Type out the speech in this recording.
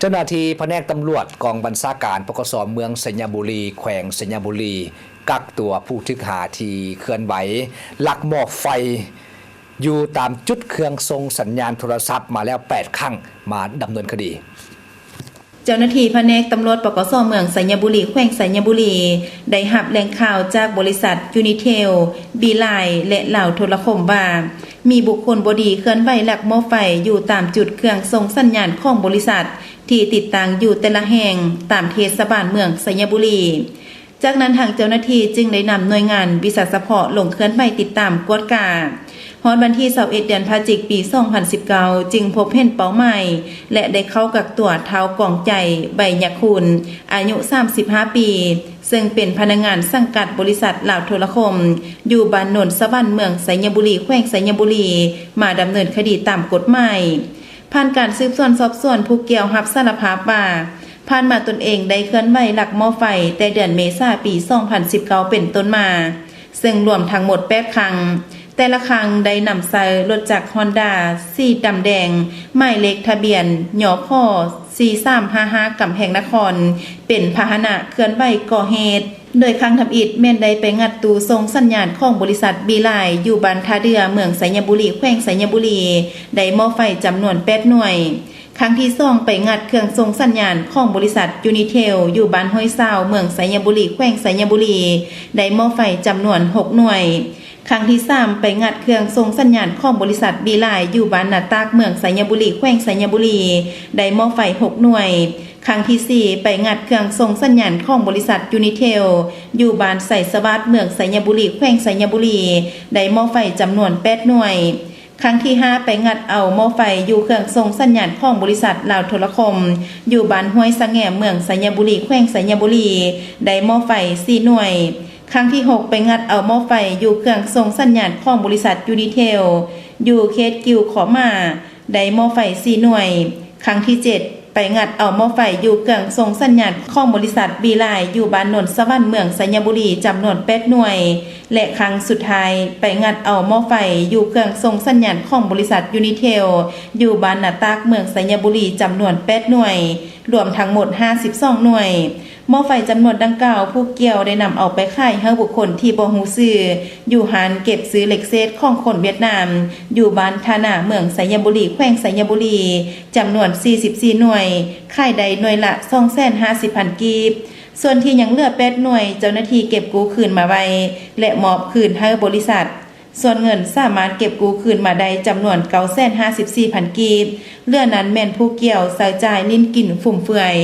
ເຈົ້າໜ້າທີ່ພະແນກຕຳຫຼວດກອງບັນຊາການ ປກສ ເມືອງໄຊຍະບູລີ ແຂວງໄຊຍະບູລີ ກັກຕົວຜູ້ຖືກຫາທີ່ເຄື່ອນໄຫວລັກມອບໄຟ ຢູ່ຕາມຈຸດເຄື່ອງສົ່ງສັນຍານໂທລະສັບມາແລ້ວແປດຄັ້ງ ມາດຳເນີນຄະດີ. ເຈົ້າໜ້າທີ່ພະແນກຕຳຫຼວດ ປກສ ເມືອງໄຊຍະບູລີ ແຂວງໄຊຍະບູລີ ໄດ້ຮັບແຫຼ່ງຂ່າວຈາກບໍລິສັດ Unitel Beeline ແລະ ລາວໂທລະຄົມວ່າ ມີບຸກຄົນບໍ່ດີເຄື່ອນໄຫວລັກມອບໄຟຢູ່ຕາມຈຸດເຄື່ອງສົ່ງສັນຍານຂອງບໍລິສັດ ທີ່ຕິດຕັ້ງຢູ່ແຕ່ລະແຫ່ງຕາມເທດສະບານເມືອງໄຊຍະບູລີ. ຈາກນັ້ນທາງເຈົ້າໜ້າທີ່ຈຶ່ງໄດ້ນຳໜ່ວຍງານວິຊາສະເພາະລົງເຄື່ອນໄຫວຕິດຕາມກວດກາ. ຮອດວັນທີຊາວເອັດ ເດືອນພະຈິກ ປີສອງພັນສິບເກົ້າ ຈຶ່ງພົບເຫັນເປົ້າໝາຍ ແລະ ໄດ້ເຂົ້າກັກຕົວທ້າວກອງໃຈ ໃບຍະຄູນ ອາຍຸສາມສິບຫ້າປີ ເຊິ່ງເປັນພະນັກງານສັງກັດບໍລິສັດລາວໂທລະຄົມ ຢູ່ບ້ານໂນນສະຫວັນ ເມືອງໄຊຍະບູລີ ແຂວງໄຊຍະບູລີ ມາດຳເນີນຄະດີຕາມກົດໝາຍ. ຜ່ານການສືບສວນສອບສວນ ຜູ້ກ່ຽວຮັບສາລະພາບວ່າ ຜ່ານມາຕົນເອງໄດ້ເຄື່ອນໄຫວລັກມອບໄຟແຕ່ເດືອນເມສາ ປີສອງພັນສິບເກົ້າ ເປັນຕົ້ນມາ ເຊິ່ງລວມທັງໝົດແປດຄັ້ງ, ແຕ່ລະຄັ້ງໄດ້ນຳໃຊ້ລົດຈັກຮອນດາສີດຳແດງ ໝາຍເລກທະບຽນ ຍພ ສີ່ສາມຫ້າຫ້າ ກຳແພງນະຄອນ ເປັນພາຫະນະເຄື່ອນໄຫວກໍ່ເຫດ. ໂດຍຄັ້ງທຳອິດແມ່ນໄດ້ໄປງັດຕູ້ສົ່ງສັນຍານຂອງບໍລິສັດ Beeline ຢູ່ບ້ານທ່າເດື່ອ ເມືອງໄຊຍະບູລີ ແຂວງໄຊຍະບູລີ ໄດ້ມອບໄຟຈຳນວນແປດໜ່ວຍ. ຄັ້ງທີສອງໄປງັດເຄື່ອງສົ່ງສັນຍານຂອງບໍລິສັດ Unitel ຢູ່ບ້ານຫ້ວຍຊາວ ເມືອງໄຊຍະບູລີ ແຂວງໄຊຍະບູລີ ໄດ້ມອບໄຟຈຳນວນຫົກໜ່ວຍ. ຄັ້ງທີສາມໄປງັດເຄື່ອງສົ່ງສັນຍານຂອງບໍລິສັດ Beeline ຢູ່ບ້ານນາຕາກ ເມືອງໄຊຍະບູລີ ແຂວງໄຊຍະບູລີ ໄດ້ມອບໄຟຫົກໜ່ວຍ. ຄັ້ງທີສີ່ໄປງັດເຄື່ອງສົ່ງສັນຍານຂອງບໍລິສັດ Unitel ຢູ່ບ້ານໄຊສະຫວາດ ເມືອງໄຊຍະບູລີ ແຂວງໄຊຍະບູລີ ໄດ້ໝໍ້ໄຟຈຳນວນແປດໜ່ວຍ. ຄັ້ງທີຫ້າໄປງັດເອົາໝໍ້ໄຟຢູ່ເຄື່ອງສົ່ງສັນຍານຂອງບໍລິສັດລາວໂທລະຄົມ ຢູ່ບ້ານຫ້ວຍສະແຫງມ ເມືອງໄຊຍະບູລີ ແຂວງໄຊຍະບູລີ ໄດ້ໝໍ້ໄຟສີ່ໜ່ວຍ. ຄັ້ງທີຫົກໄປງັດເອົາໝໍ້ໄຟຢູ່ເຄື່ອງສົ່ງສັນຍານຂອງບໍລິສັດ Unitel ຢູ່ເຂດກິວຂໍມາ ໄດ້ໝໍ້ໄຟສີ່ໜ່ວຍ. ຄັ້ງທີເຈັດໄປງັດເອົາໝໍ້ໄຟຢູ່ເຄື່ອງສົ່ງສັນຍານຂອງບໍລິສັດ Beeline ຢູ່ບ້ານໂນນສະຫວັນ ເມືອງໄຊຍະບູລີ ຈຳນວນແປດໜ່ວຍ ແລະ ຄັ້ງສຸດທ້າຍໄປງັດເອົາໝໍ້ໄຟຢູ່ເຄື່ອງສົ່ງສັນຍານຂອງບໍລິສັດ Unitel ຢູ່ບ້ານນາຕາກ ເມືອງໄຊຍະບູລີ ຈຳນວນແປດໜ່ວຍ, ລວມທັງໝົດຫ້າສິບສອງໜ່ວຍ. ໝໍ້ໄຟຈຳນວນດັ່ງກ່າວ ຜູ້ກ່ຽວໄດ້ນຳເອົາໄປຂາຍໃຫ້ບຸກຄົນທີ່ບໍ່ຮູ້ຊື່ ຢູ່ຮ້ານເກັບຊື້ເຫຼັກເສດຂອງຄົນຫວຽດນາມ ຢູ່ບ້ານທ່ານາ ເມືອງໄຊຍະບູລີ ແຂວງໄຊຍະບູລີ ຈຳນວນສີ່ສິບສີ່ໜ່ວຍ, ຂາຍໄດ້ໜ່ວຍລະສອງແສນຫ້າສິບພັນກີບ. ສ່ວນທີ່ຍັງເຫຼືອແປດໜ່ວຍ ເຈົ້າໜ້າທີ່ເກັບກູ້ຄືນມາໄວ້ ແລະ ມອບຄືນໃຫ້ບໍລິສັດ. ສ່ວນເງິນສາມາດເກັບກູ້ຄືນມາໄດ້ຈຳນວນເກົ້າແສນຫ້າສິບສີ່ພັນກີບ, ເຫຼືອນັ້ນແມ່ນຜູ້ກ່ຽວໃຊ້ຈ່າຍຫຼິ້ນກິນຟຸມເຟືອຍ.